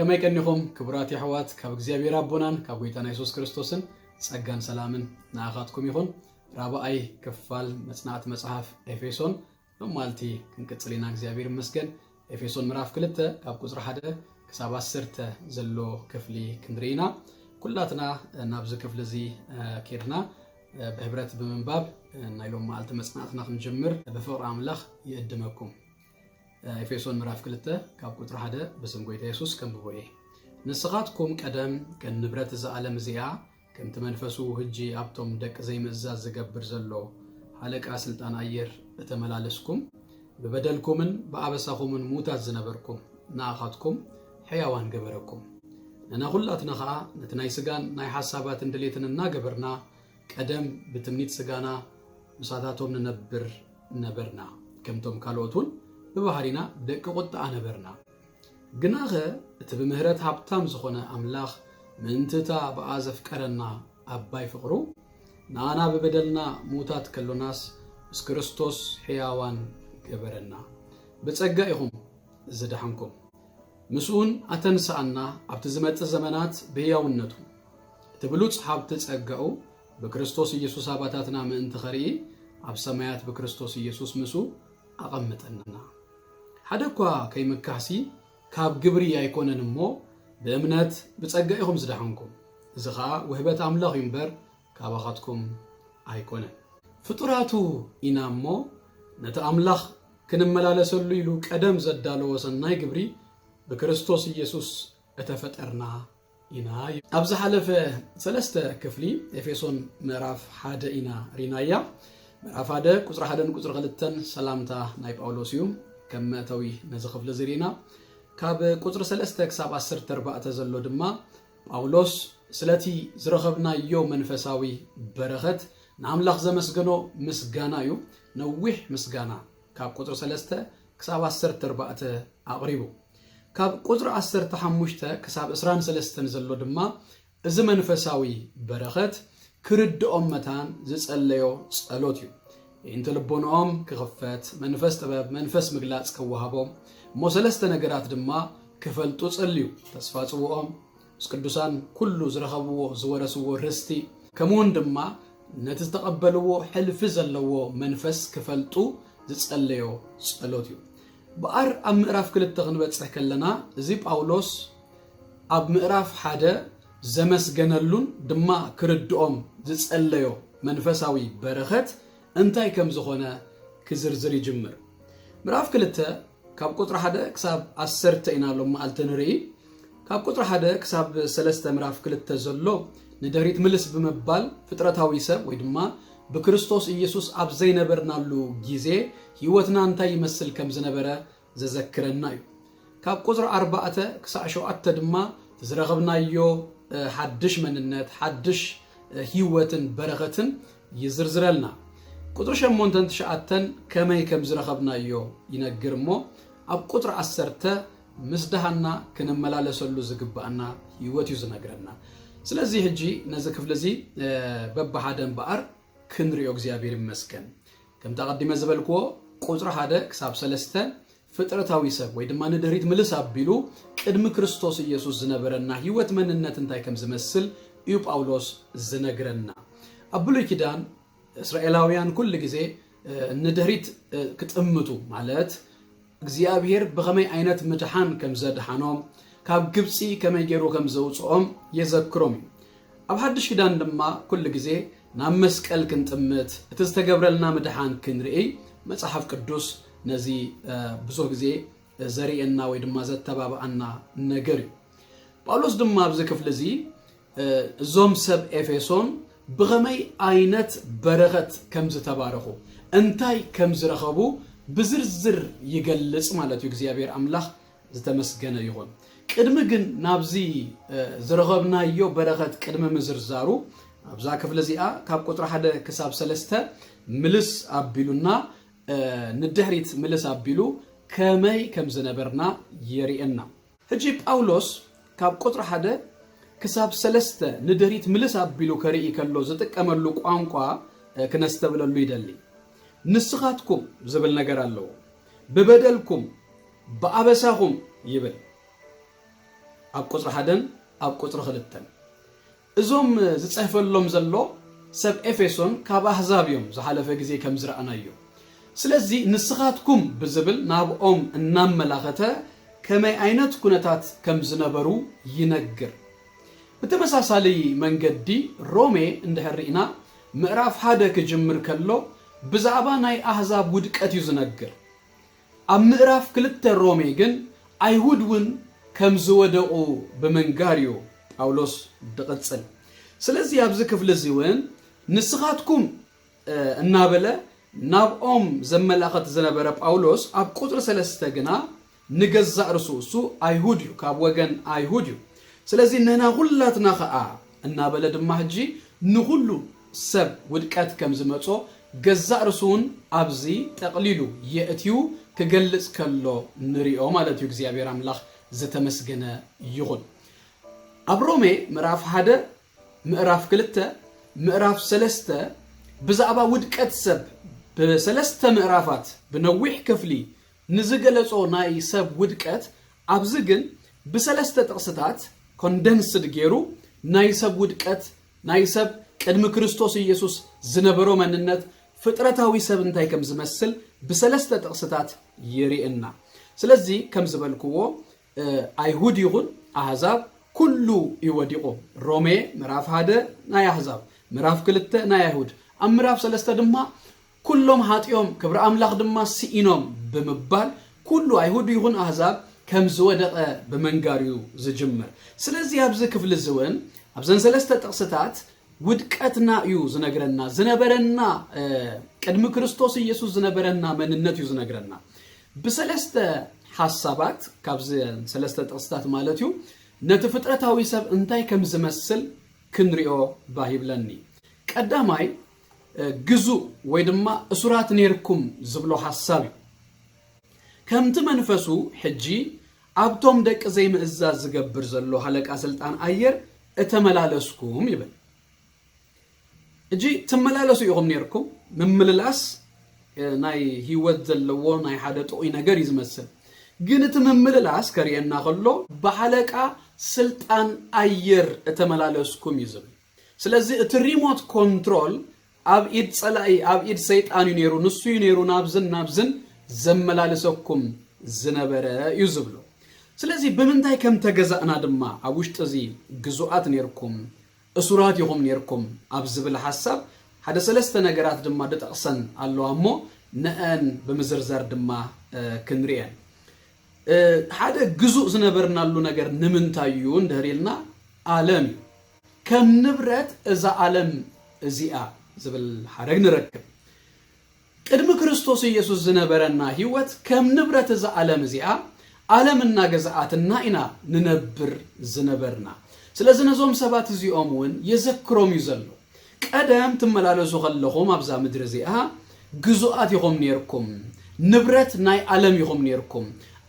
ከመይ ቀኒኹም ክቡራት የሕዋት? ካብ እግዚኣብሔር ኣቦናን ካብ ጎይታና የሱስ ክርስቶስን ጸጋን ሰላምን ንኣኻትኩም ይኹን። ራብኣይ ክፋል መጽናዕቲ መጽሓፍ ኤፌሶን ሎማልቲ ክንቅጽል ኢና። እግዚኣብሔር ይመስገን። ኤፌሶን ምዕራፍ ክልተ ካብ ቁጽሪ ሓደ ክሳብ ዓሰርተ ዘሎ ክፍሊ ክንርኢ ኢና። ኩላትና ናብዚ ክፍሊ እዚ ኬድና ብሕብረት ብምንባብ ናይ ሎም መዓልቲ መጽናዕትና ክንጅምር ብፍቕሪ ኣምላኽ ይእድመኩም። ኤፌሶን ምዕራፍ ክልተ ካብ ቁጽሪ ሓደ ብስም ጎይታ የሱስ ከንብቦ እየ። ንስኻትኩም ቀደም ከም ንብረት እዛ ዓለም እዚኣ፣ ከምቲ መንፈሱ ህጂ ኣብቶም ደቂ ዘይምእዛዝ ዝገብር ዘሎ ሓለቃ ስልጣን ኣየር እተመላለስኩም፣ ብበደልኩምን ብኣበሳኹምን ሙታት ዝነበርኩም ንኣኻትኩም ሕያዋን ገበረኩም። ንሕና ኩላትና ኸኣ ነቲ ናይ ስጋን ናይ ሓሳባትን ድሌትን እናገበርና፣ ቀደም ብትምኒት ስጋና ምሳታቶም ንነብር ነበርና። ከምቶም ካልኦት እውን ብባህሪና ደቂ ቁጥዓ ነበርና። ግናኸ እቲ ብምህረት ሃብታም ዝኾነ ኣምላኽ ምእንቲ እታ ብኣ ዘፍቀረና ዓባይ ፍቕሩ፣ ንኣና ብበደልና ሙታት ከሎናስ ምስ ክርስቶስ ሕያዋን ገበረና። ብጸጋ ኢኹም ዝደሓንኩም። ምስኡን ኣተንስኣና ኣብቲ ዝመጽእ ዘመናት ብህያውነቱ። እቲ ብሉጽ ሃብቲ ጸጋኡ ብክርስቶስ ኢየሱስ ኣባታትና ምእንቲ ኸርኢ ኣብ ሰማያት ብክርስቶስ ኢየሱስ ምስኡ ኣቐመጠና። ሓደ እኳ ከይምካሕሲ ካብ ግብሪ ኣይኮነን እሞ ብእምነት ብጸጋ ኢኹም ዝደሓንኩም። እዚ ኸኣ ውህበት ኣምላኽ እዩ እምበር ካባኻትኩም ኣይኮነን። ፍጡራቱ ኢና እሞ ነቲ ኣምላኽ ክንመላለሰሉ ኢሉ ቀደም ዘዳለዎ ሰናይ ግብሪ ብክርስቶስ ኢየሱስ እተፈጠርና ኢና እዩ። ኣብ ዝሓለፈ ሰለስተ ክፍሊ ኤፌሶን ምዕራፍ ሓደ ኢና ሪናያ። ምዕራፍ ሓደ ቁጽሪ ሓደን ቁጽሪ ክልተን ሰላምታ ናይ ጳውሎስ እዩ። ከም መእተዊ ነዚ ክፍሊ እዚ ርኢና ካብ ቁጽሪ ሰለስተ ክሳብ ዓሰርተ ኣርባዕተ ዘሎ ድማ ጳውሎስ ስለቲ ዝረኸብናዮ መንፈሳዊ በረኸት ንኣምላኽ ዘመስገኖ ምስጋና እዩ። ነዊሕ ምስጋና ካብ ቁጽሪ ሰለስተ ክሳብ ዓሰርተ ኣርባዕተ ኣቕሪቡ። ካብ ቁጽሪ ዓሰርተ ሓሙሽተ ክሳብ ዕስራን ሰለስተን ዘሎ ድማ እዚ መንፈሳዊ በረኸት ክርድኦም መታን ዝጸለዮ ጸሎት እዩ። የእንቲ ልቦንኦም ክኽፈት፣ መንፈስ ጥበብ፣ መንፈስ ምግላጽ ከወሃቦም፣ እሞ ሰለስተ ነገራት ድማ ክፈልጡ ጸልዩ። ተስፋ ጽውኦም፣ ምስ ቅዱሳን ኩሉ ዝረኸብዎ ዝወረስዎ ርስቲ፣ ከምኡውን ድማ ነቲ ዝተቐበልዎ ሕልፊ ዘለዎ መንፈስ ክፈልጡ ዝጸለዮ ጸሎት እዩ። ብኣር ኣብ ምዕራፍ ክልተ ክንበጽሕ ከለና፣ እዚ ጳውሎስ ኣብ ምዕራፍ ሓደ ዘመስገነሉን ድማ ክርድኦም ዝጸለዮ መንፈሳዊ በረኸት እንታይ ከም ዝኾነ ክዝርዝር ይጅምር። ምዕራፍ ክልተ ካብ ቁጽሪ ሓደ ክሳብ ዓሰርተ ኢና ሎም መዓልቲ ንርኢ። ካብ ቁጽሪ ሓደ ክሳብ ሰለስተ ምዕራፍ ክልተ ዘሎ ንድሕሪት ምልስ ብምባል ፍጥረታዊ ሰብ ወይ ድማ ብክርስቶስ ኢየሱስ ኣብ ዘይነበርናሉ ግዜ ህይወትና እንታይ ይመስል ከም ዝነበረ ዘዘክረና እዩ። ካብ ቁጽሪ ኣርባዕተ ክሳዕ ሸውዓተ ድማ ዝረኸብናዮ፣ እ፣ ሓድሽ መንነት፣ ሓድሽ፣ እ፣ ህይወትን በረኸትን ይዝርዝረልና። ቁጽሪ ሸሞንተን ትሽዓተን ከመይ ከም ዝረኸብናዮ ይነግር እሞ፣ ኣብ ቁጽሪ ዓሰርተ ምስ ደሃና ክንመላለሰሉ ዝግባኣና ህይወት እዩ ዝነግረና። ስለዚ ሕጂ ነዚ ክፍሊ እዚ፣ እ፣ በብሓደ እምበኣር ክንሪኦ እግዚኣብሔር ይመስገን። ከምቲ ኣቐዲመ ዝበልክዎ ቁጽሪ ሓደ ክሳብ ሰለስተ ፍጥረታዊ ሰብ ወይ ድማ ንድሕሪት ምልስ ኣቢሉ ቅድሚ ክርስቶስ ኢየሱስ ዝነበረና ህይወት መንነት እንታይ ከም ዝመስል እዩ ጳውሎስ ዝነግረና። ኣብ ብሉይ ኪዳን እስራኤላውያን ኩሉ ግዜ፣ እ፣ ንድሕሪት፣ እ፣ ክጥምቱ ማለት እግዚኣብሔር ብኸመይ ዓይነት ምድሓን ከም ዘድሓኖም፣ ካብ ግብጺ ከመይ ገይሩ ከም ዘውጽኦም የዘክሮም እዩ። ኣብ ሓድሽ ኪዳን ድማ ኩሉ ግዜ ናብ መስቀል ክንጥምት፣ እቲ ዝተገብረልና ምድሓን ክንርኢ መጽሓፍ ቅዱስ ነዚ፣ እ፣ ብዙሕ ግዜ ዘርእየና ወይ ድማ ዘተባብኣና ነገር እዩ። ጳውሎስ ድማ ኣብዚ ክፍሊ እዚ፣ እ፣ እዞም ሰብ ኤፌሶን ብኸመይ ዓይነት በረኸት ከም ዝተባረኹ፣ እንታይ ከም ዝረኸቡ ብዝርዝር ይገልጽ ማለት እዩ። እግዚኣብሔር ኣምላኽ ዝተመስገነ ይኹን። ቅድሚ ግን ናብዚ፣ እ፣ ዝረኸብናዮ በረኸት ቅድሚ ምዝርዛሩ፣ ኣብዛ ክፍሊ እዚኣ ካብ ቁጽሪ ሓደ ክሳብ ሰለስተ ምልስ ኣቢሉና፣ እ፣ ንድሕሪት ምልስ ኣቢሉ ከመይ ከም ዝነበርና የርእየና። ሕጂ ጳውሎስ ካብ ቁጽሪ ሓደ ክሳብ ሰለስተ ንድሕሪት ምልስ ኣቢሉ ከርኢ ከሎ ዝጥቀመሉ ቋንቋ፣ እ፣ ክነስተብለሉ ይደሊ። ንስኻትኩም ዝብል ነገር ኣለዎ። ብበደልኩም፣ ብኣበሳኹም ይብል። ኣብ ቁፅሪ ሓደን ኣብ ቁፅሪ ክልተን እዞም ዝፅሕፈሎም ዘሎ ሰብ ኤፌሶን ካብ ኣህዛብ እዮም፣ ዝሓለፈ ግዜ ከም ዝረኣናዮ። ስለዚ ንስኻትኩም ብዝብል ናብኦም እናመላኸተ ከመይ ዓይነት ኩነታት ከም ዝነበሩ ይነግር። ብተመሳሳሊ መንገዲ ሮሜ እንድሕር ርኢና ምዕራፍ ሓደ ክጅምር ከሎ ብዛዕባ ናይ ኣህዛብ ውድቀት እዩ ዝነግር። ኣብ ምዕራፍ ክልተ ሮሜ ግን ኣይሁድ እውን ከም ዝወደቑ ብምንጋር እዩ ጳውሎስ ድቕጽል። ስለዚ ኣብዚ ክፍሊ እዚ እውን ንስኻትኩም እናበለ ናብኦም ዘመላኸት ዝነበረ ጳውሎስ ኣብ ቁፅሪ ሰለስተ ግና ንገዛእ ርሱ እሱ ኣይሁድ እዩ፣ ካብ ወገን ኣይሁድ እዩ። ስለዚ ንህና ኩላትና ኸዓ እናበለ ድማ ሕጂ ንኹሉ ሰብ ውድቀት ከም ዝመጾ ገዛእ ርሱ እውን ኣብዚ ጠቕሊሉ የእትዩ ክገልጽ ከሎ ንሪኦ ማለት እዩ። እግዚኣብሔር ኣምላኽ ዝተመስገነ ይኹን። ኣብ ሮሜ ምዕራፍ ሓደ ምዕራፍ ክልተ ምዕራፍ ሰለስተ ብዛዕባ ውድቀት ሰብ ብሰለስተ ምዕራፋት ብነዊሕ ክፍሊ ንዝገለጾ ናይ ሰብ ውድቀት ኣብዚ ግን ብሰለስተ ጥቕስታት ኮንደንስድ ገይሩ ናይ ሰብ ውድቀት ናይ ሰብ ቅድሚ ክርስቶስ ኢየሱስ ዝነበሮ መንነት ፍጥረታዊ ሰብ እንታይ ከም ዝመስል ብሰለስተ ጥቕስታት የርእየና። ስለዚ ከም ዝበልክዎ ኣይሁድ ይኹን ኣህዛብ ኩሉ እዩ ወዲቑ። ሮሜ ምዕራፍ ሓደ ናይ ኣህዛብ፣ ምዕራፍ ክልተ ናይ ኣይሁድ፣ ኣብ ምዕራፍ ሰለስተ ድማ ኩሎም ሓጢኦም ክብሪ ኣምላኽ ድማ ስኢኖም ብምባል ኩሉ ኣይሁድ ይኹን ኣህዛብ ከም ዝወደቐ ብምንጋር እዩ ዝጅምር። ስለዚ ኣብዚ ክፍሊ እዚ እውን ኣብዘን ሰለስተ ጥቕስታት ውድቀትና እዩ ዝነግረና፣ ዝነበረና ቅድሚ ክርስቶስ ኢየሱስ ዝነበረና መንነት እዩ ዝነግረና። ብሰለስተ ሓሳባት ካብዚ ሰለስተ ጥቕስታት ማለት እዩ ነቲ ፍጥረታዊ ሰብ እንታይ ከም ዝመስል ክንሪኦ ባህ ይብለኒ። ቀዳማይ ግዙእ ወይ ድማ እሱራት ነርኩም ዝብሎ ሓሳብ እዩ። ከምቲ መንፈሱ ሕጂ ኣብቶም ደቂ ዘይምእዛዝ ዝገብር ዘሎ ሃለቃ ስልጣን ኣየር እተመላለስኩም ይብል። እጂ ትመላለሱ ኢኹም ነርኩም። ምምልላስ ናይ ህይወት ዘለዎ ናይ ሓደ ጥዑይ ነገር እዩ ዝመስል። ግን እቲ ምምልላስ ከርእየና ከሎ ብሓለቃ ስልጣን ኣየር እተመላለስኩም እዩ ዝብል። ስለዚ እቲ ሪሞት ኮንትሮል ኣብ ኢድ ጸላኢ ኣብ ኢድ ሰይጣን እዩ ነይሩ። ንሱ እዩ ነይሩ ናብዝን ናብዝን ዘመላልሰኩም ዝነበረ እዩ ዝብሎ። ስለዚ ብምንታይ ከም ተገዛእና ድማ ኣብ ውሽጢ እዚ ግዙኣት ነርኩም እሱራት ኢኹም ነርኩም ኣብ ዝብል ሓሳብ ሓደ ሰለስተ ነገራት ድማ ድጠቕሰን ኣለዋ እሞ ንአን ብምዝርዛር ድማ ክንርየን። ሓደ ግዙእ ዝነበርናሉ ነገር ንምንታይ እዩ እንድህር ኢልና ኣለም እዩ። ከም ንብረት እዛ ኣለም እዚኣ ዝብል ሓረግ ንረክብ። ቅድሚ ክርስቶስ ኢየሱስ ዝነበረና ህይወት ከም ንብረት እዛ ዓለም እዚኣ ዓለም እናገዝኣትና ኢና ንነብር ዝነበርና። ስለዚ ነዞም ሰባት እዚኦም እውን የዘክሮም እዩ ዘሎ። ቀደም ትመላለሱ ከለኹም ኣብዛ ምድሪ እዚኣ ግዙኣት ኢኹም ነርኩም፣ ንብረት ናይ ዓለም ኢኹም ነርኩም።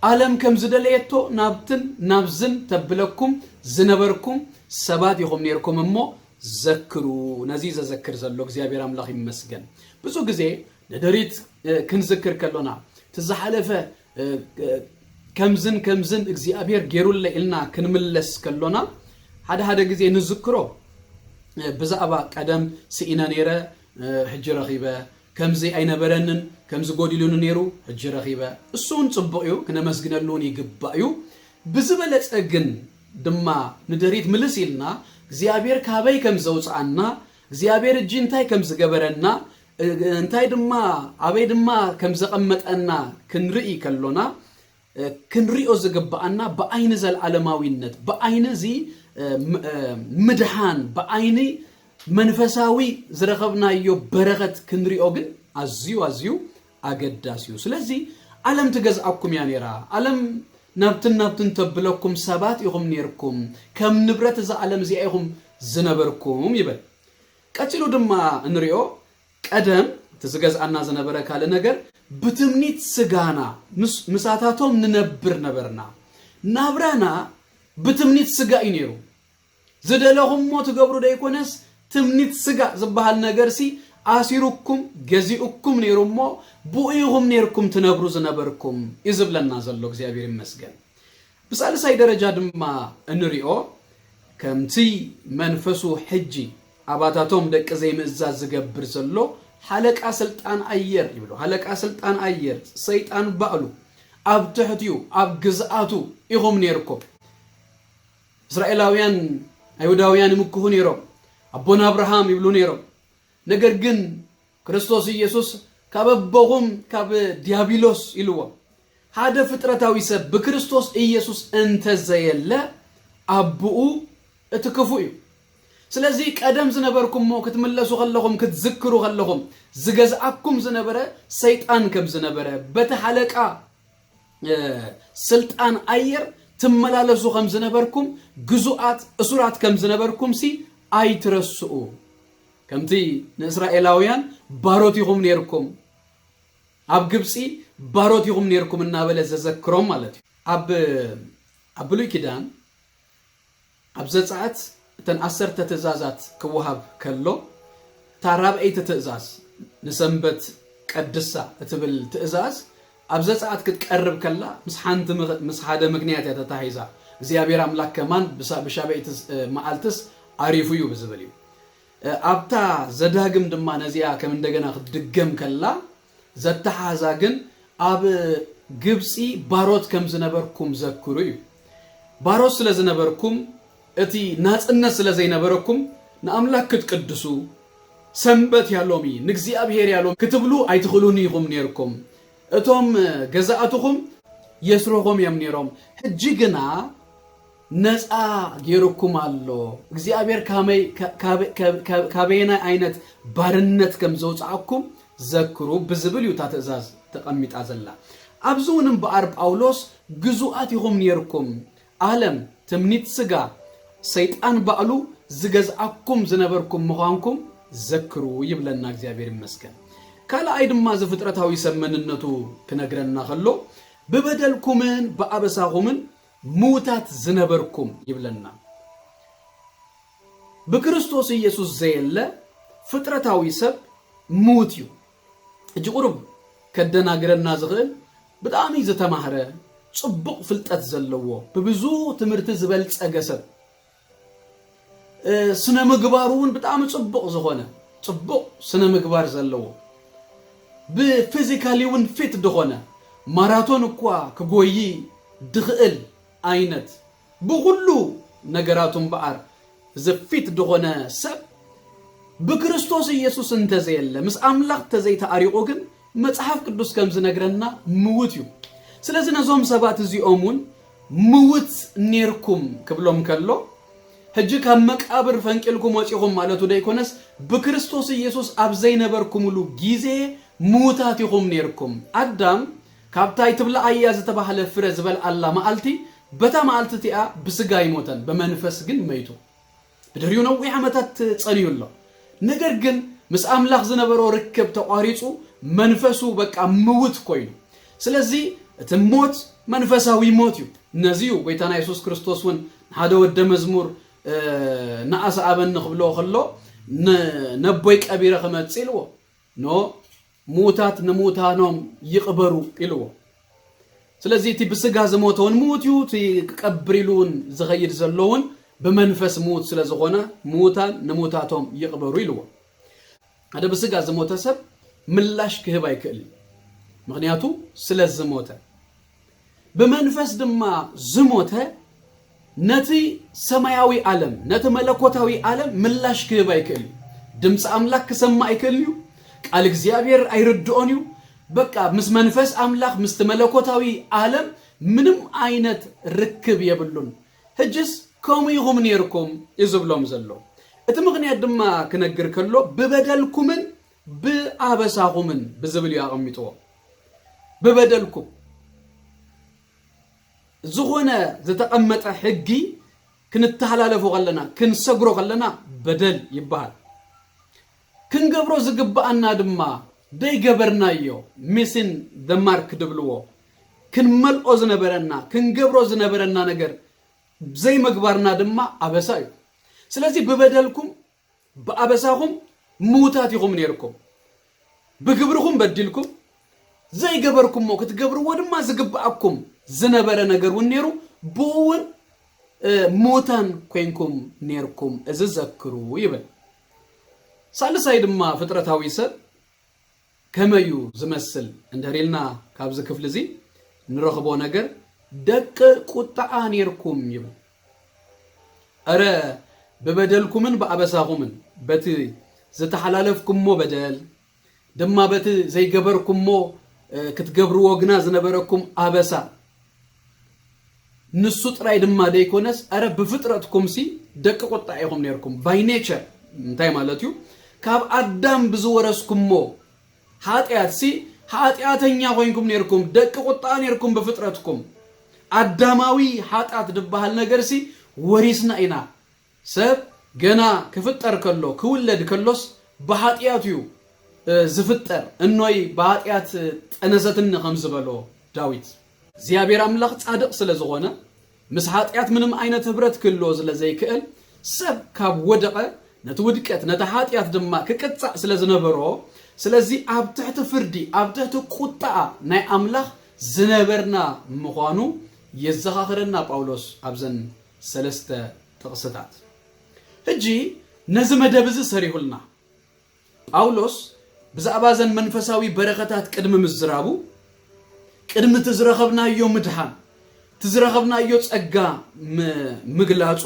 ዓለም ከም ዝደለየቶ ናብትን ናብዝን ተብለኩም ዝነበርኩም ሰባት ኢኹም ነርኩም እሞ ዘክሩ። ነዚ ዘዘክር ዘሎ እግዚኣብሔር ኣምላኽ ይመስገን። ብዙ ግዜ ንድሕሪት ክንዝክር ከሎና እቲ ዝሓለፈ ከምዝን ከምዝን እግዚኣብሔር ገይሩለ ኢልና ክንምለስ ከሎና ሓደ ሓደ ግዜ ንዝክሮ ብዛዕባ ቀደም ስኢነ ነይረ ሕጂ ረኺበ፣ ከምዚ ኣይነበረንን ከምዚ ጎዲሉኒ ነይሩ ሕጂ ረኺበ። እሱ እውን ጽቡቕ እዩ፣ ክነመስግነሉ እውን ይግባእ እዩ። ብዝበለጸ ግን ድማ ንድሕሪት ምልስ ኢልና እግዚኣብሔር ካበይ ከም ዘውፅኣና እግዚኣብሔር እጂ እንታይ ከም ዝገበረና እንታይ ድማ ኣበይ ድማ ከም ዘቐመጠና ክንርኢ ከሎና ክንሪኦ ዝግብኣና ብዓይኒ ዘለዓለማዊነት ብዓይኒ እዚ ምድሓን ብዓይኒ መንፈሳዊ ዝረኸብናዮ በረኸት ክንሪኦ ግን ኣዝዩ ኣዝዩ ኣገዳሲ እዩ። ስለዚ ዓለም ትገዝኣኩም እያ ነይራ። ዓለም ናብትን ናብትን ተብለኩም ሰባት ኢኹም ነርኩም፣ ከም ንብረት እዛ ዓለም እዚኣ ኢኹም ዝነበርኩም ይበል። ቀጺሉ ድማ እንሪኦ ቀደም እቲ ዝገዝኣና ዝነበረ ካልእ ነገር ብትምኒት ስጋና ምስ- ምሳታቶም ንነብር ነበርና። ናብራና ብትምኒት ስጋ እዩ ነይሩ። ዝደለኹሞ ትገብሩ ደይኮነስ ትምኒት ስጋ ዝበሃል ነገርሲ ኣሲሩኩም ገዚኡኩም ነይሩ እሞ ብኡ ኢኹም ነይርኩም ትነብሩ ዝነበርኩም እዩ ዝብለና ዘሎ። እግዚኣብሔር ይመስገን። ብሳልሳይ ደረጃ ድማ እንሪኦ፣ ከምቲ መንፈሱ ሕጂ ኣባታቶም ደቂ ዘይምእዛዝ ዝገብር ዘሎ ሓለቃ ስልጣን ኣየር ይብሉ። ሓለቃ ስልጣን ኣየር፣ ሰይጣን ባእሉ፣ ኣብ ትሕቲኡ፣ ኣብ ግዝኣቱ ኢኹም ነይርኩም። እስራኤላውያን፣ ኣይሁዳውያን ይምክኹ ነይሮም። ኣቦና ኣብርሃም ይብሉ ነይሮም። ነገር ግን ክርስቶስ ኢየሱስ ካብ ኣቦኹም ካብ ዲያብሎስ ኢልዎም። ሓደ ፍጥረታዊ ሰብ ብክርስቶስ ኢየሱስ እንተዘየለ ኣቦኡ እቲ ክፉእ እዩ። ስለዚ ቀደም ዝነበርኩምሞ ክትምለሱ ከለኹም፣ ክትዝክሩ ከለኹም፣ ዝገዝኣኩም ዝነበረ ሰይጣን ከም ዝነበረ፣ በቲ ሓለቃ፣ እ፣ ስልጣን ኣየር ትመላለሱ ከም ዝነበርኩም፣ ግዙኣት እሱራት ከም ዝነበርኩም ሲ ኣይትረስኡ። ከምቲ ንእስራኤላውያን ባሮት ኢኹም ነይርኩም፣ ኣብ ግብጺ ባሮት ኢኹም ነይርኩም እናበለ ዘዘክሮም ማለት እዩ። ኣብ፣ ኣብ ብሉይ ኪዳን፣ ኣብ ዘጸኣት እተን ዓሰርተ ትእዛዛት ክወሃብ ከሎ፣ እታ ራብዐይቲ ትእዛዝ፣ "ንሰንበት ቀድሳ" እትብል ትእዛዝ፣ ኣብ ዘጸኣት ክትቀርብ ከላ፣ ምስ ሓንቲ ምኽ-፣ ምስ ሓደ ምኽንያት እያ ተታሂዛ። "እግዚኣብሔር ኣምላክ ከማን ብሳ-፣ ብሻበይቲ ስ-፣ መዓልትስ ኣሪፉ እዩ" ብዝብል እዩ። እ፣ ኣብታ ዘዳግም ድማ ነዚኣ ከም እንደገና ክትድገም ከላ፣ ዘተሓዛ ግን ኣብ ግብጺ ባሮት ከም ዝነበርኩም ዘክሩ እዩ። ባሮት ስለ ዝነበርኩም፣ እቲ ናጽነት ስለ ዘይነበረኩም፣ ንኣምላክ ክትቅድሱ፣ "ሰንበት እያ ሎሚ፣ ንእግዚኣብሔር እያ ሎሚ" ክትብሉ ኣይትኽእሉን ኢኹም ነይርኩም። እቶም ገዛእትኹም የስርኹም እዮም ነይሮም። ሕጂ ግና ነፃ ገይሩኩም ኣሎ። እግዚኣብሔር ካመይ-፣ ካ-፣ ካበ-፣ ካበ-፣ ካበ-፣ ካበየናይ ዓይነት ባርነት ከም ዘውፅኣኩም ዘክሩ ብዝብል እዩ እታ ትእዛዝ ተቐሚጣ ዘላ። ኣብዚ እውን እምበኣር ጳውሎስ፣ "ግዙኣት ኢኹም ነይርኩም፣ ዓለም፣ ትምኒት ስጋ፣ ሰይጣን ባዕሉ ዝገዝኣኩም ዝነበርኩም ምዃንኩም ዘክሩ" ይብለና። እግዚኣብሔር ይመስገን። ካልኣይ ድማ እዚ ፍጥረታዊ ሰብ መንነቱ ክነግረና ከሎ፣ "ብበደልኩምን ብኣበሳኹምን ምዉታት ዝነበርኩም" ይብለና። ብክርስቶስ ኢየሱስ ዘየለ ፍጥረታዊ ሰብ ምዉት እዩ። ሕጂ ቁሩብ ከደናግረና ዝኽእል፣ ብጣዕሚ ዝተማህረ፣ ጽቡቕ ፍልጠት ዘለዎ፣ ብብዙ ትምህርቲ ዝበልጸገ ሰብ፣ እ፣ ስነ ምግባሩ እውን ብጣዕሚ ጽቡቕ ዝኾነ፣ ጽቡቕ ስነ ምግባር ዘለዎ፣ ብፊዚካሊ እውን ፊት ዝኾነ፣ ማራቶን እኳ ክጎዪ ድኽእል ዓይነት፣ ብኹሉ ነገራቱ እምበኣር እዚ ፊት ዝኾነ ሰብ ብክርስቶስ ኢየሱስ እንተዘየለ፣ ምስ ኣምላኽ እንተዘይተኣሪቑ ግን፣ መጽሓፍ ቅዱስ ከም ዝነግረና ምዉት እዩ። ስለዚ ነዞም ሰባት እዚኦም እውን ምዉት ኔርኩም ክብሎም ከሎ፣ ሕጂ ካብ መቃብር ፈንቂልኩም ወጺኹም ማለቱ ደይኮነስ፣ ብክርስቶስ ኢየሱስ ኣብ ዘይነበርኩምሉ ግዜ ምዉታት ኢኹም ኔርኩም። ኣዳም ካብታ ኣይትብልዓያ ዝተባህለ ፍረ ዝበልዓላ መዓልቲ፣ በታ መዓልቲ እቲኣ ብስጋ ኣይሞተን፣ ብመንፈስ ግን መይቱ። ብድሕሪኡ ነዊሕ ዓመታት ጸንዩ ኣሎ። ነገር ግን ምስ ኣምላኽ ዝነበሮ ርክብ ተቋሪጹ፣ መንፈሱ በቃ ምውት ኮይኑ። ስለዚ እቲ ሞት መንፈሳዊ ሞት እዩ። ነዚ እዩ ጎይታና የሱስ ክርስቶስ እውን ንሓደ ወደ መዝሙር፣ እ፣ "ንኣስ ኣበኒ" ክብሎ ከሎ፣ "ን-፣ ነቦይ ቀቢረ ክመጽእ" ኢልዎ። ኖ፣ ምዉታት ንምዉታኖም ይቕበሩ ኢልዎ። ስለዚ እቲ ብስጋ ዝሞተ እውን ምዉት እዩ፣ እቲ ክቀብር ኢሉ እውን ዝኸይድ ዘሎ እውን ብመንፈስ ምዉት ስለ ዝኾነ፣ ምዉታን ንምዉታቶም ይቕበሩ ኢልዎ። ሓደ ብስጋ ዝሞተ ሰብ ምላሽ ክህብ ኣይክእልን፣ ምኽንያቱ ስለ ዝሞተ። ብመንፈስ ድማ ዝሞተ ነቲ ሰማያዊ ዓለም፣ ነቲ መለኮታዊ ዓለም ምላሽ ክህብ ኣይክእል እዩ። ድምፂ ኣምላኽ ክሰምዕ ኣይክእልን እዩ። ቃል እግዚኣብሔር ኣይርድኦን እዩ። በቃ ምስ መንፈስ ኣምላኽ፣ ምስቲ መለኮታዊ ዓለም ምንም ዓይነት ርክብ የብሉን። ሕጅስ ከምኡ ኢኹም ነይርኩም እዩ ዝብሎም ዘሎ። እቲ ምኽንያት ድማ ክነግር ከሎ፣ ብበደልኩምን ብኣበሳኹምን ብዝብል እዩ ኣቐሚጥዎ። ብበደልኩም። ዝኾነ ዝተቐመጠ ሕጊ ክንተሓላለፎ ከለና፣ ክንሰግሮ ከለና በደል ይበሃል። ክንገብሮ ዝግብኣና ድማ ዘይገበርናዮ፣ ሚሲን the ማርክ ድብልዎ፣ ክንመልኦ ዝነበረና፣ ክንገብሮ ዝነበረና ነገር ዘይምግባርና ድማ ኣበሳ እዩ። ስለዚ ብበደልኩም ብኣበሳኹም ምዉታት ኢኹም ነይርኩም። ብግብርኹም በዲልኩም፣ ዘይገበርኩሞ ክትገብርዎ ድማ ዝግብኣኩም ዝነበረ ነገር እውን ነይሩ፣ ብኡ እውን ሙታን ኮይንኩም ነርኩም፣ እዚ ዘክሩ ይብል። ሳልሳይ ድማ ፍጥረታዊ ሰብ ከመይ እዩ ዝመስል እንድሕር ኢልና ካብዚ ክፍሊ እዚ ንረኽቦ ነገር፣ ደቂ ቁጥዓ ነርኩም ይብል። እረ ብበደልኩምን ብኣበሳኹምን በቲ ዝተሓላለፍኩሞ በደል ድማ በቲ ዘይገበርኩሞ ክትገብርዎ ግና ዝነበረኩም ኣበሳ ንሱ ጥራይ ድማ ደይኮነስ፣ ኣረ ብፍጥረትኩም ሲ ደቂ ቁጣ ኢኹም ነርኩም። By nature እንታይ ማለት እዩ? ካብ ኣዳም ብዝወረስኩሞ ሓጢኣት ሲ ሓጢኣተኛ ኮይንኩም ነርኩም፣ ደቂ ቁጣ ነርኩም ብፍጥረትኩም። ኣዳማዊ ሓጢኣት ዝበሃል ነገር ሲ ወሪስና ኢና። ሰብ ገና ክፍጠር ከሎ፣ ክውለድ ከሎስ ብሓጢኣት እዩ ዝፍጠር። እኖይ ብሓጢኣት ጠነሰትኒ ከም ዝበሎ ዳዊት። እግዚኣብሔር ኣምላኽ ጻድቕ ስለ ዝኾነ፣ ምስ ሓጢኣት ምንም ዓይነት ህብረት ክህልዎ ስለ ዘይክእል፣ ሰብ ካብ ወደቐ ነቲ ውድቀት፣ ነቲ ሓጢኣት ድማ ክቅጻዕ ስለ ዝነበሮ፣ ስለዚ ኣብ ትሕቲ ፍርዲ፣ ኣብ ትሕቲ ቁጣ ናይ ኣምላኽ ዝነበርና ምዃኑ የዘኻኽረና ጳውሎስ ኣብዘን ሰለስተ ጥቕስታት። ሕጂ ነዚ መደብ እዚ ሰሪሁልና። ጳውሎስ ብዛዕባ እዘን መንፈሳዊ በረኸታት ቅድሚ ምዝራቡ፣ ቅድሚ እቲ ዝረኸብናዮ ምድሓን፣ እቲ ዝረኸብናዮ ጸጋ ም-፣ ምግላጹ፣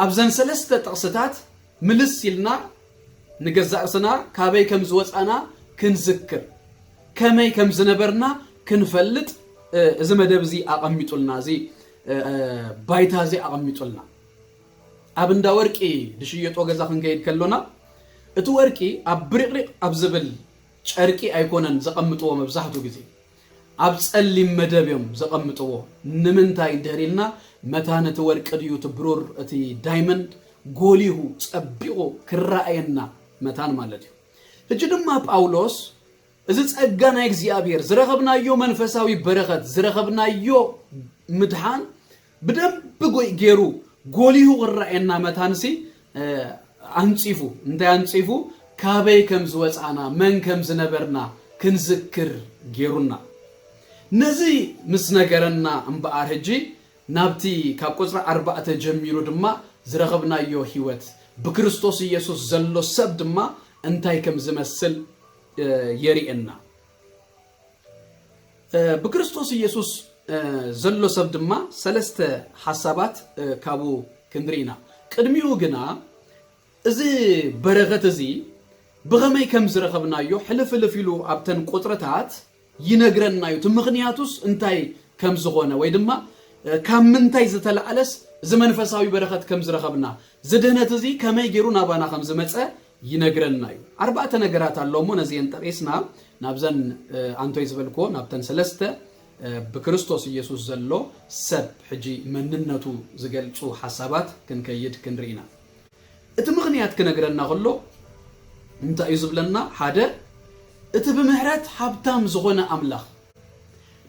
ኣብዘን ሰለስተ ጥቕስታት ምልስ ኢልና ንገዛእ ርእስና ካበይ ከም ዝወጻና ክንዝክር፣ ከመይ ከም ዝነበርና ክንፈልጥ፣ እ፣ እዚ መደብ እዚ ኣቐሚጡልና፣ እዚ፣ እ፣ እ፣ ባይታ እዚ ኣቐሚጡልና። ኣብ እንዳ ወርቂ ዝሽየጦ ገዛ ክንከይድ ከሎና፣ እቲ ወርቂ ኣብ ብሪቕሪቕ ኣብ ዝብል ጨርቂ ኣይኮነን ዘቐምጥዎ መብዛሕትኡ ግዜ። ኣብ ጸሊም መደብ እዮም ዘቐምጥዎ። ንምንታይ እንድሕር ኢልና፣ መታን እቲ ወርቂ ድዩ፣ እቲ ብሩር፣ እቲ ዳይመንድ ጎሊሁ ጸቢቑ ክረኣየና መታን ማለት እዩ። ሕጂ ድማ ጳውሎስ እዚ ጸጋ ናይ እግዚኣብሔር ዝረኸብናዮ መንፈሳዊ በረኸት፣ ዝረኸብናዮ ምድሓን ብደንቢ ጎይ-፣ ገይሩ ጎሊሁ ክረኣየና መታንሲ፣ እ፣ ኣንጺፉ። እንታይ ኣንጺፉ? ካበይ ከም ዝወጻና፣ መን ከም ዝነበርና ክንዝክር ገይሩና። ነዚ ምስ ነገረና እምበኣር፣ ሕጂ ናብቲ ካብ ቁጽሪ ኣርባዕተ ጀሚሩ ድማ ዝረኸብናዮ ህይወት፣ ብክርስቶስ ኢየሱስ ዘሎ ሰብ ድማ እንታይ ከም ዝመስል፣ እ፣ የርእየና። እ፣ ብክርስቶስ ኢየሱስ፣ እ፣ ዘሎ ሰብ ድማ ሰለስተ ሓሳባት፣ እ፣ ካብኡ ክንርኢ ኢና። ቅድሚኡ ግና እዚ በረኸት እዚ ብኸመይ ከም ዝረኸብናዮ ሕልፍ ሕልፍ ኢሉ ኣብተን ቁጽርታት ይነግረና እዩ። እቲ ምኽንያቱስ እንታይ ከም ዝኾነ ወይ ድማ፣ እ፣ ካብ ምንታይ ዝተላዕለስ እዚ መንፈሳዊ በረኸት ከም ዝረኸብና፣ እዚ ድህነት እዚ ከመይ ገይሩ ናባና ከም ዝመጸ ይነግረና እዩ። ኣርባዕተ ነገራት ኣሎ እሞ ነዚአን ጠቒስና ናብዘን፣ እ፣ ኣንቶይ ዝበልክዎ ናብተን ሰለስተ፣ እ፣ ብክርስቶስ ኢየሱስ ዘሎ ሰብ ሕጂ መንነቱ ዝገልጹ ሓሳባት ክንከይድ ክንርኢ ኢና። እቲ ምኽንያት ክነግረና ከሎ እንታይ እዩ ዝብለና? ሓደ፣ እቲ ብምሕረት ሃብታም ዝኾነ ኣምላኽ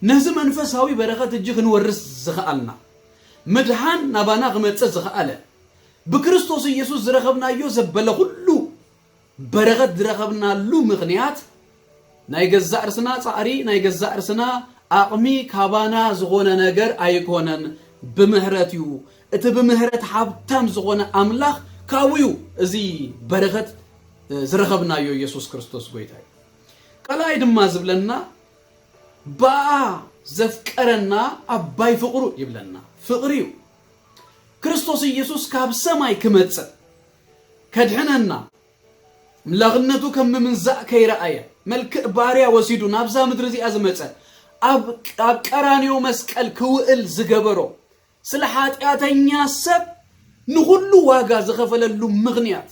ነዚ መንፈሳዊ በረኸት እጂ ክንወርስ ዝኸኣልና፣ ምድሓን ናባና ክመጽእ ዝኸኣለ፣ ብክርስቶስ ኢየሱስ ዝረኸብናዮ ዘበለ ኩሉ በረኸት ዝረኸብናሉ ምኽንያት ናይ ገዛእ ርስና ጻዕሪ፣ ናይ ገዛእ ርስና ዓቕሚ ካባና ዝኾነ ነገር ኣይኮነን፣ ብምሕረት እዩ። እቲ ብምሕረት ሃብታም ዝኾነ ኣምላኽ ካብኡ እዩ እዚ በረኸት፣ እ፣ ዝረኸብናዮ። ኢየሱስ ክርስቶስ ጎይታ እዩ። ካልኣይ ድማ ዝብለና፣ ብኣ ዘፍቀረና ዓባይ ፍቕሩ ይብለና። ፍቕሪ እዩ። ክርስቶስ ኢየሱስ ካብ ሰማይ ክመጽእ፣ ከድሕነና፣ ኣምላኽነቱ ከም ምምንዛእ ከይረኣየ፣ መልክዕ ባርያ ወሲዱ ናብዛ ምድሪ እዚኣ ዝመጸ፣ ኣብ፣ ኣብ ቀራንዮ መስቀል ክውእል ዝገበሮ፣ ስለ ሓጢኣተኛ ሰብ ንኹሉ ዋጋ ዝኸፈለሉ ምኽንያት፣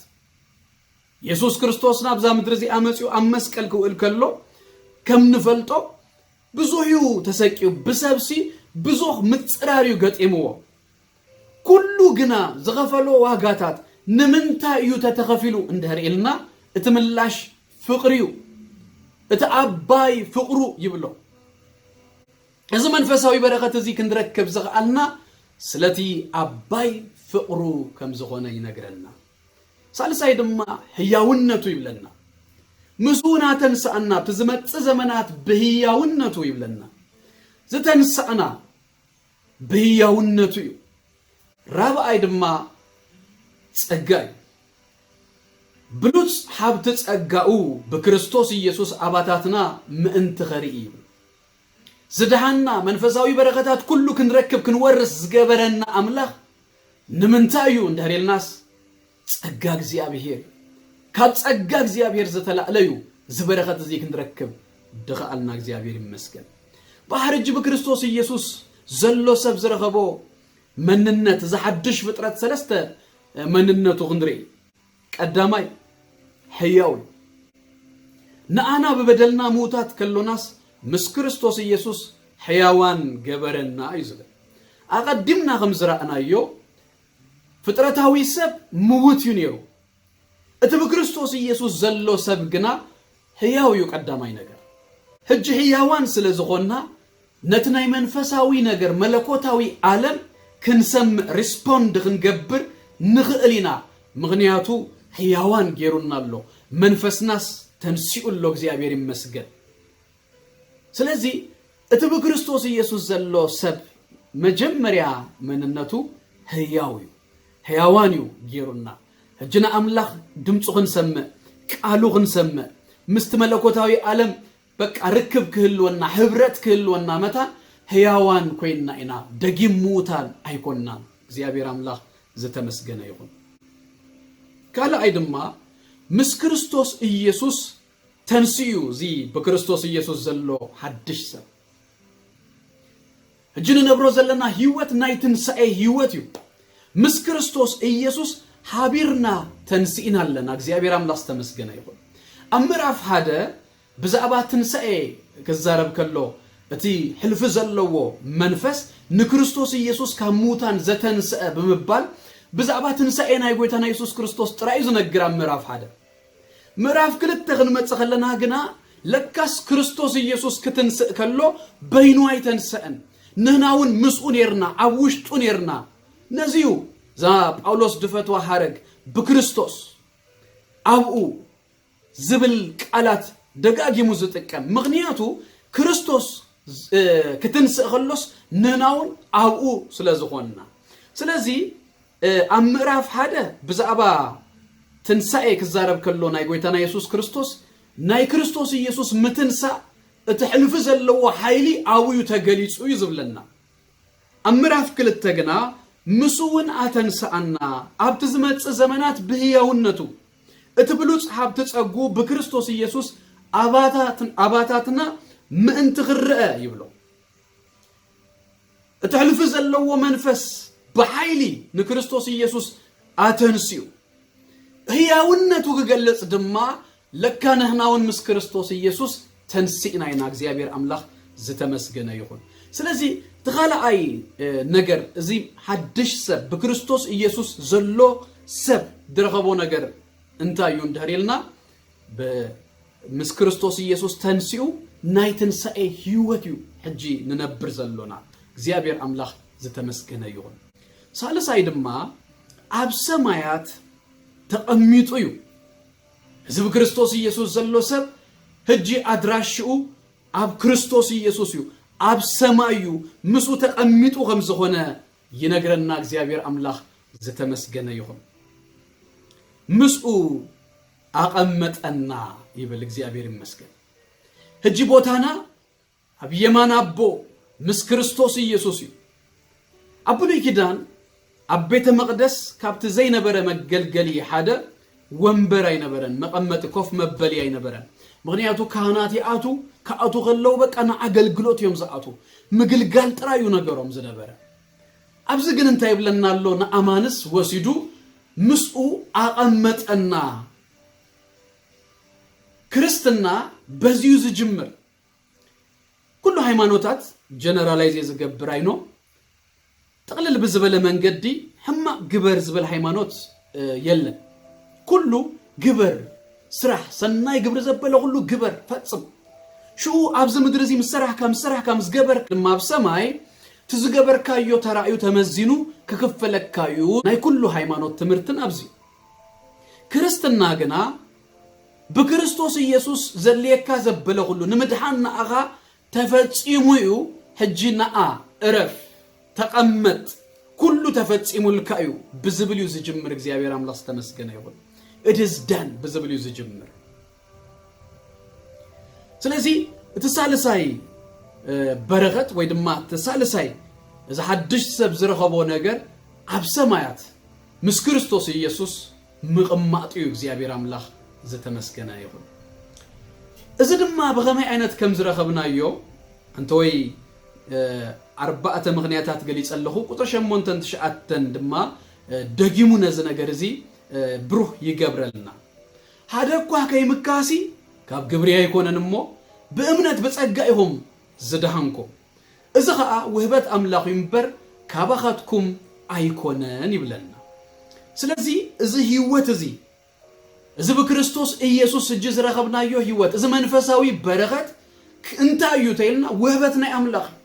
የሱስ ክርስቶስ ናብዛ ምድሪ እዚኣ መጺኡ ኣብ መስቀል ክውእል ከሎ፣ ከም ንፈልጦ፣ ብዙሕ እዩ ተሰቅዩ፣ ብሰብሲ ብዙሕ ምጽራር እዩ ገጢምዎ። ኩሉ ግና ዝኸፈሎ ዋጋታት ንምንታይ እዩ ተተኸፊሉ እንድሕር ኢልና፣ እቲ ምላሽ ፍቕሪ እዩ። እቲ ዓባይ ፍቕሩ ይብሎ። እዚ መንፈሳዊ በረኸት እዚ ክንረክብ ዝኸኣልና ስለቲ ዓባይ ፍቕሩ ከም ዝኾነ ይነግረና። ሳልሳይ ድማ ህያውነቱ ይብለና። ምስኡ ናተንስኣና፣ ኣብቲ ዝመጽእ ዘመናት ብህያውነቱ ይብለና። ዝተንሳእና ብህያውነቱ እዩ። ራብኣይ ድማ ጸጋ እዩ። ብሉጽ ሃብቲ ጸጋኡ ብክርስቶስ ኢየሱስ ኣባታትና ምእንቲ ኸርኢ እዩ። ዝደሃና መንፈሳዊ በረኸታት ኩሉ ክንረክብ ክንወርስ ዝገበረና ኣምላኽ ንምንታይ እዩ እንድሕር ኢልናስ፣ ጸጋ እግዚኣብሔር እዩ። ካብ ጸጋ እግዚኣብሔር ዝተላዕለ እዩ እዚ በረኸት እዚ ክንረክብ ድኸኣልና እግዚኣብሔር ይመስገን። ብሓርጂ ብክርስቶስ ኢየሱስ ዘሎ ሰብ ዝረኸቦ መንነት፣ እዚ ሓድሽ ፍጥረት ሰለስተ መንነቱ ክንርኢ። ቀዳማይ፣ ሕያው እዩ። ንኣና ብበደልና ምዉታት ከሎናስ ምስ ክርስቶስ ኢየሱስ ሕያዋን ገበረና እዩ ዝብል። ኣቐዲምና ከም ዝረኣናዮ ፍጥረታዊ ሰብ ምዉት እዩ ነይሩ። እቲ ብክርስቶስ ኢየሱስ ዘሎ ሰብ ግና ሕያው እዩ። ቀዳማይ ነገር፣ ሕጂ ሕያዋን ስለ ዝኾንና ነቲ ናይ መንፈሳዊ ነገር መለኮታዊ ዓለም ክንሰምዕ ሪስፖንድ ክንገብር ንኽእል ኢና። ምኽንያቱ ሕያዋን ገይሩና ኣሎ። መንፈስናስ ተንሲኡ ኣሎ። እግዚኣብሔር ይመስገን። ስለዚ እቲ ብክርስቶስ ኢየሱስ ዘሎ ሰብ መጀመርያ መንነቱ ህያው እዩ። ህያዋን እዩ ገይሩና። ሕጂ ንኣምላኽ ድምፁ ክንሰምዕ፣ ቃሉ ክንሰምዕ፣ ምስቲ መለኮታዊ ዓለም በቃ ርክብ ክህልወና፣ ህብረት ክህልወና መታን ህያዋን ኮይንና ኢና። ደጊም ምዉታን ኣይኮንናን። እግዚኣብሔር ኣምላኽ ዝተመስገነ ይኹን። ካልኣይ ድማ ምስ ክርስቶስ ኢየሱስ ተንስኡ፣ እዚ ብክርስቶስ ኢየሱስ ዘሎ ሓድሽ ሰብ። ሕጂ ንነብሮ ዘለና ህይወት ናይ ትንሳኤ ህይወት እዩ። ምስ ክርስቶስ ኢየሱስ ሓቢርና ተንስኢና ኣለና። እግዚኣብሔር ኣምላኽ ዝተመስገነ ይኹን። ኣብ ምዕራፍ ሓደ ብዛዕባ ትንሳኤ ክዛረብ ከሎ፣ እቲ ሕልፊ ዘለዎ መንፈስ ንክርስቶስ ኢየሱስ ካብ ምዉታን ዘተንስአ ብምባል ብዛዕባ ትንሳኤ ናይ ጎይታና የሱስ ክርስቶስ ጥራይ እዩ ዝነግር ኣብ ምዕራፍ ሓደ። ምዕራፍ ክልተ ክንመጽእ ከለና ግና ለካስ ክርስቶስ ኢየሱስ ክትንስእ ከሎ በይኑ ኣይተንሰእን። ንህና እውን ምስኡ ኔርና፣ ኣብ ውሽጡ ኔርና። ነዚ እዩ እዛ ጳውሎስ ድፈትዋ ሓረግ ብክርስቶስ ኣብኡ ዝብል ቃላት ደጋጊሙ ዝጥቀም። ምኽንያቱ ክርስቶስ እ፣ ክትንስእ ከሎስ ንህና እውን ኣብኡ ስለ ዝኾንና። ስለዚ እ፣ ኣብ ምዕራፍ ሓደ ብዛዕባ ትንሳኤ ክዛረብ ከሎ ናይ ጎይታና የሱስ ክርስቶስ ናይ ክርስቶስ ኢየሱስ ምትንሳእ እቲ ሕልፊ ዘለዎ ሓይሊ ኣብኡ እዩ ተገሊጹ እዩ ዝብለና። ኣብ ምዕራፍ ክልተ ግና ምስ እውን ኣተንስኣና ኣብቲ ዝመጽእ ዘመናት ብህያውነቱ እቲ ብሉጽ ሃብቲ ጸጉ ብክርስቶስ ኢየሱስ ኣባታት-፣ ኣባታትና ምእንቲ ክረአ ይብሎ። እቲ ሕልፊ ዘለዎ መንፈስ ብሓይሊ ንክርስቶስ ኢየሱስ ኣተንስኡ። ህያውነቱ ክገልጽ ድማ ለካ ንሕና እውን ምስ ክርስቶስ ኢየሱስ ተንሲእና ኢና። እግዚኣብሔር ኣምላኽ ዝተመስገነ ይኹን። ስለዚ እቲ ካልኣይ፣ እ፣ ነገር፣ እዚ ሓድሽ ሰብ፣ ብክርስቶስ ኢየሱስ ዘሎ ሰብ ዝረኸቦ ነገር እንታይ እዩ እንድሕር ኢልና፣ ብ-፣ ምስ ክርስቶስ ኢየሱስ ተንሲኡ ናይ ትንሳኤ ህይወት እዩ ሕጂ ንነብር ዘሎና። እግዚኣብሔር ኣምላኽ ዝተመስገነ ይኹን። ሳልሳይ ድማ ኣብ ሰማያት ተቐሚጡ እዩ። እዚ ብክርስቶስ ኢየሱስ ዘሎ ሰብ ሕጂ ኣድራሽኡ ኣብ ክርስቶስ ኢየሱስ እዩ፣ ኣብ ሰማይ እዩ፣ ምስኡ ተቐሚጡ ከም ዝኾነ ይነግረና። እግዚኣብሔር ኣምላኽ ዝተመስገነ ይኹን። ምስኡ ኣቐመጠና ይብል። እግዚኣብሔር ይመስገን። ሕጂ ቦታና ኣብ የማን ኣቦ ምስ ክርስቶስ ኢየሱስ እዩ። ኣብ ብሉይ ኪዳን ኣብ ቤተ መቕደስ ካብቲ ዘይነበረ መገልገሊ ሓደ ወንበር ኣይነበረን፣ መቐመጢ ኮፍ መበሊ ኣይነበረን። ምኽንያቱ ካህናት ይኣቱ፣ ክኣቱ ከለዉ በቃ ንኣገልግሎት እዮም ዝኣቱ። ምግልጋል ጥራይ እዩ ነገሮም ዝነበረ። ኣብዚ ግን እንታይ ይብለና ኣሎ? ንኣማንስ ወሲዱ ምስኡ ኣቐመጠና። ክርስትና በዚዩ ዝጅምር። ኩሉ ሃይማኖታት ጀነራላይዝ እየ ዝገብር ኣይኖ። ጥቕልል ብዝበለ መንገዲ ሕማቕ ግበር ዝብል ሃይማኖት፣ እ፣ የለን። ኩሉ ግበር፣ ስራሕ፣ ሰናይ ግብሪ ዘበለ ኩሉ ግበር፣ ፈጽም። ሽኡ ኣብዚ ምድሪ እዚ ምስ ሰራሕካ፣ ምስ ሰራሕካ፣ ምስ ገበርካ ድማ ኣብ ሰማይ እቲ ዝገበርካዮ ተራእዩ ተመዚኑ ክክፈለካ እዩ። ናይ ኩሉ ሃይማኖት ትምህርትን ኣብዚ። ክርስትና ግና ብክርስቶስ ኢየሱስ ዘድልየካ ዘበለ ኩሉ ንምድሓን ንኣኻ ተፈጺሙ እዩ። ሕጂ ንኣ እረፍ፣ ተቐመጥ፣ ኩሉ ተፈጺሙልካ እዩ ብዝብል እዩ ዝጅምር። እግዚኣብሔር ኣምላኽ ዝተመስገነ ይኹን። It is done ብዝብል እዩ ዝጅምር። ስለዚ እቲ ሳልሳይ በረኸት ወይ ድማ እቲ ሳልሳይ እዚ ሓድሽ ሰብ ዝረኸቦ ነገር ኣብ ሰማያት ምስ ክርስቶስ ኢየሱስ ምቕማጡ እዩ። እግዚኣብሔር ኣምላኽ ዝተመስገነ ይኹን። እዚ ድማ ብኸመይ ዓይነት ከም ዝረኸብናዮ እንተወይ ኣርባዕተ ምኽንያታት ገሊጸ ኣለኹ። ቁጥሪ ሸሞንተን ትሽዓተን ድማ ደጊሙ ነዚ ነገር እዚ ብሩህ ይገብረልና። ሓደ እኳ ከይምካሲ ካብ ግብሪ ኣይኮነን እሞ ብእምነት ብጸጋ ኢኹም ዝደሃንኩም። እዚ ኸኣ ውህበት ኣምላኽ እዩ እምበር ካባኻትኩም ኣይኮነን ይብለና። ስለዚ እዚ ህይወት እዚ፣ እዚ ብክርስቶስ ኢየሱስ እጂ ዝረኸብናዮ ህይወት፣ እዚ መንፈሳዊ በረኸት እንታይ እዩ ተይልና ውህበት ናይ ኣምላኽ እዩ።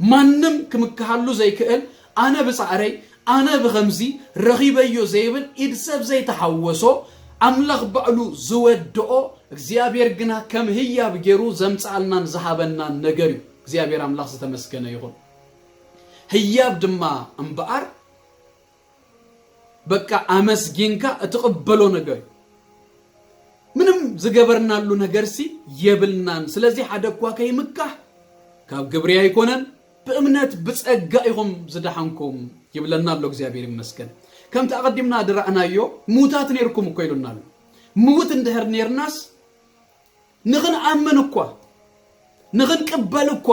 ማንም ክምክሃሉ ዘይክእል፣ ኣነ ብጻዕረይ፣ ኣነ ብኸምዚ ረኺበዮ ዘይብል፣ ኢድ ሰብ ዘይተሓወሶ፣ ኣምላኽ ባዕሉ ዝወድኦ፣ እግዚኣብሔር ግና ከም ህያብ ገይሩ ዘምጽኣልናን ዝሃበናን ነገር እዩ። እግዚኣብሔር ኣምላኽ ዝተመስገነ ይኹን። ህያብ ድማ እምበኣር በቃ ኣመስጊንካ እትቕበሎ ነገር እዩ። ምንም ዝገበርናሉ ነገርሲ የብልናን። ስለዚ ሓደ እኳ ከይምካሕ ካብ ግብሪ ኣይኮነን፣ ብእምነት ብጸጋ ኢኹም ዝደሓንኩም ይብለና ኣሎ። እግዚኣብሔር ይመስገን። ከምቲ ኣቐዲምና ድረእናዮ፣ ምዉታት ነይርኩም እኮ ኢሉና ኣሎ። ምዉት እንድሕር ነይርናስ ንኽንኣምን እኳ፣ ንኽንቅበል እኳ፣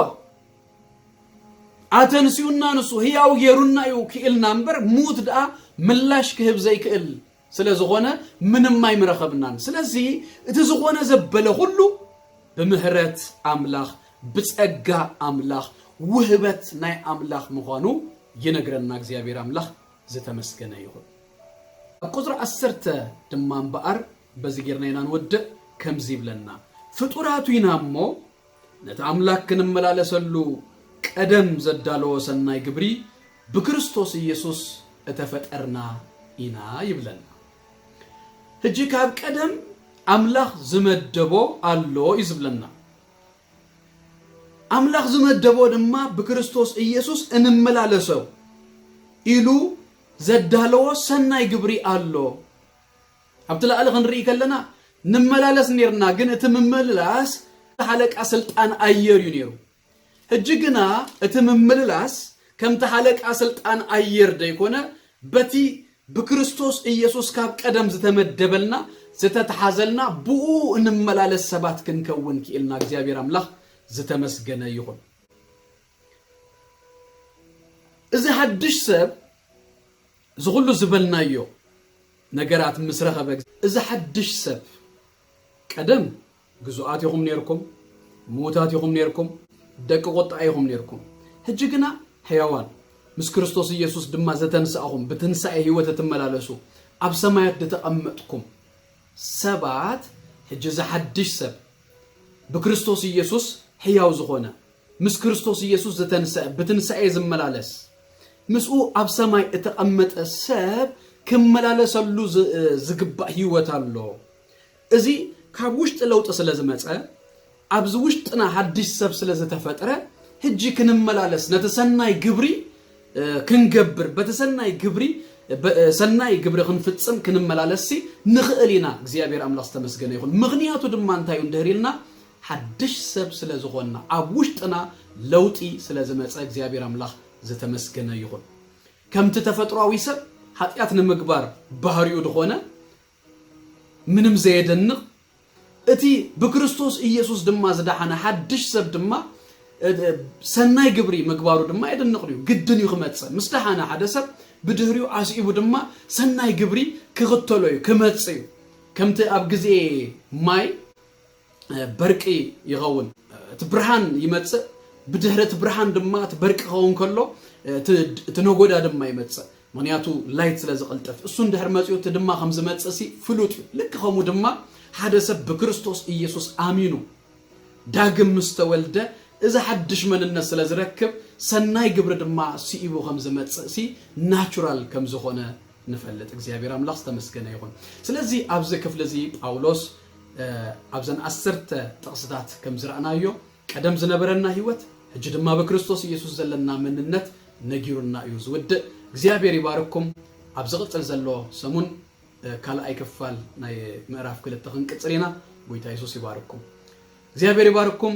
ኣተንስዩና ንሱ ህያው ገይሩና እዩ ክኢልና እምበር፣ ምዉት ደኣ ምላሽ ክህብ ዘይክእል ስለ ዝኾነ ምንም ኣይምረኸብናን። ስለዚ እቲ ዝኾነ ዘበለ ኩሉ ብምህረት ኣምላኽ፣ ብጸጋ ኣምላኽ፣ ውህበት ናይ ኣምላኽ ምዃኑ ይነግረና እግዚኣብሔር ኣምላኽ። ዝተመስገነ ይኹን። ኣብ ቁጽሪ ዓሰርተ ድማ እምበኣር በዚ ጌርና ኢና ንወድእ። ከምዚ ይብለና፣ ፍጡራቱ ኢና እሞ ነቲ ኣምላኽ ክንመላለሰሉ ቀደም ዘዳለዎ ሰናይ ግብሪ ብክርስቶስ ኢየሱስ እተፈጠርና ኢና ይብለና። ሕጂ ካብ ቀደም ኣምላኽ ዝመደቦ ኣሎ እዩ ዝብለና። ኣምላኽ ዝመደቦ ድማ ብክርስቶስ ኢየሱስ እንመላለሶ ኢሉ ዘዳለዎ ሰናይ ግብሪ ኣሎ። ኣብቲ ላዕሊ ክንርኢ ከለና ንመላለስ ኔርና፣ ግን እቲ ምምልላስ ሓለቃ ስልጣን ኣየር እዩ ኔሩ። ሕጂ ግና እቲ ምምልላስ ከምቲ ሓለቃ ስልጣን ኣየር ደይኮነ፣ በቲ ብክርስቶስ ኢየሱስ ካብ ቀደም ዝተመደበልና፣ ዝተተሓዘልና፣ ብኡ እንመላለስ ሰባት ክንከውን ክኢልና እግዚኣብሔር ኣምላኽ ዝተመስገነ ይኹን። እዚ ሓድሽ ሰብ፣ እዚ ኩሉ ዝበልናዮ ነገራት ምስ ረኸበ፣ እዚ ሓድሽ ሰብ፣ ቀደም ግዙኣት ኢኹም ኔርኩም፣ ምዉታት ኢኹም ኔርኩም፣ ደቂ ቁጥዓ ኢኹም ኔርኩም። ሕጂ ግና ሕያዋን፣ ምስ ክርስቶስ ኢየሱስ ድማ ዘተንሳእኹም፣ ብትንሳኤ ህይወት እትመላለሱ፣ ኣብ ሰማያት ዝተቐመጥኩም ሰባት፣ ሕጂ እዚ ሓድሽ ሰብ፣ ብክርስቶስ ኢየሱስ ሕያው ዝኾነ፣ ምስ ክርስቶስ ኢየሱስ ዝተንሰአ፣ ብትንሳኤ ዝመላለስ፣ ምስኡ ኣብ ሰማይ እተቐመጠ ሰብ ክመላለሰሉ ዝ-፣ ዝግባእ ህይወት ኣሎ። እዚ ካብ ውሽጢ ለውጢ ስለ ዝመጸ፣ ኣብዚ ውሽጥና ሓድሽ ሰብ ስለ ዝተፈጥረ፣ ሕጂ ክንመላለስ፣ ነቲ ሰናይ ግብሪ፣ እ፣ ክንገብር፣ በቲ ሰናይ ግብሪ፣ በ-፣ እ፣ ሰናይ ግብሪ ክንፍጽም ክንመላለስሲ ንኽእል ኢና። እግዚኣብሔር ኣምላኽ ዝተመስገነ ይኹን። ምኽንያቱ ድማ እንታይ እዩ እንድህር ኢልና፣ ሓድሽ ሰብ ስለ ዝኾንና፣ ኣብ ውሽጥና ለውጢ ስለ ዝመጸ እግዚኣብሔር ኣምላኽ ዝተመስገነ ይኹን። ከምቲ ተፈጥሮኣዊ ሰብ ሓጢኣት ንምግባር ባህሪኡ ዝኾነ፣ ምንም ዘየደንቕ፣ እቲ ብክርስቶስ ኢየሱስ ድማ ዝደሓነ ሓድሽ ሰብ ድማ፣ እ፣ እ፣ ሰናይ ግብሪ ምግባሩ ድማ የደንቕ እዩ። ግድን እዩ ክመጽእ። ምስ ደሓነ ሓደ ሰብ ብድህሪኡ ኣስዒቡ ድማ ሰናይ ግብሪ ክኽተሎ እዩ፣ ክመጽእ እዩ። ከምቲ ኣብ ግዜ ማይ፣ እ፣ በርቂ ይኸውን። እቲ ብርሃን ይመጽእ፣ ብድህሪ እቲ ብርሃን ድማ እቲ በርቂ ክኸውን ከሎ፣ እ፣ እቲ፣ እቲ ነጎዳ ድማ ይመጽእ። ምኽንያቱ ላይት ስለ ዝቕልጥፍ። እሱ እንድሕር መጺኡ እቲ ድማ ከም ዝመጽእ ሲ ፍሉጥ እዩ። ልክ ከምኡ ድማ ሓደ ሰብ ብክርስቶስ ኢየሱስ ኣሚኑ ዳግም ምስ ተወልደ፣ እዚ ሓድሽ መንነት ስለ ዝረክብ፣ ሰናይ ግብሪ ድማ ስኢቡ ከም ዝመጽእ ሲ ናቹራል ከም ዝኾነ ንፈልጥ። እግዚኣብሔር ኣምላኽ ዝተመስገነ ይኹን። ስለዚ ኣብዚ ክፍሊ እዚ ጳውሎስ፣ እ፣ ኣብዘን ዓሰርተ ጥቕስታት ከም ዝረኣናዮ፣ ቀደም ዝነበረና ህይወት፣ ሕጂ ድማ ብክርስቶስ ኢየሱስ ዘለና መንነት ነጊሩና እዩ ዝውድእ። እግዚኣብሔር ይባርኩም። ኣብ ዝቕጽል ዘሎ ሰሙን ካልኣይ ክፋል ናይ ምዕራፍ ክልተ ክንቅጽል ኢና። ጎይታ የሱስ ይባርኩም። እግዚኣብሔር ይባርኩም።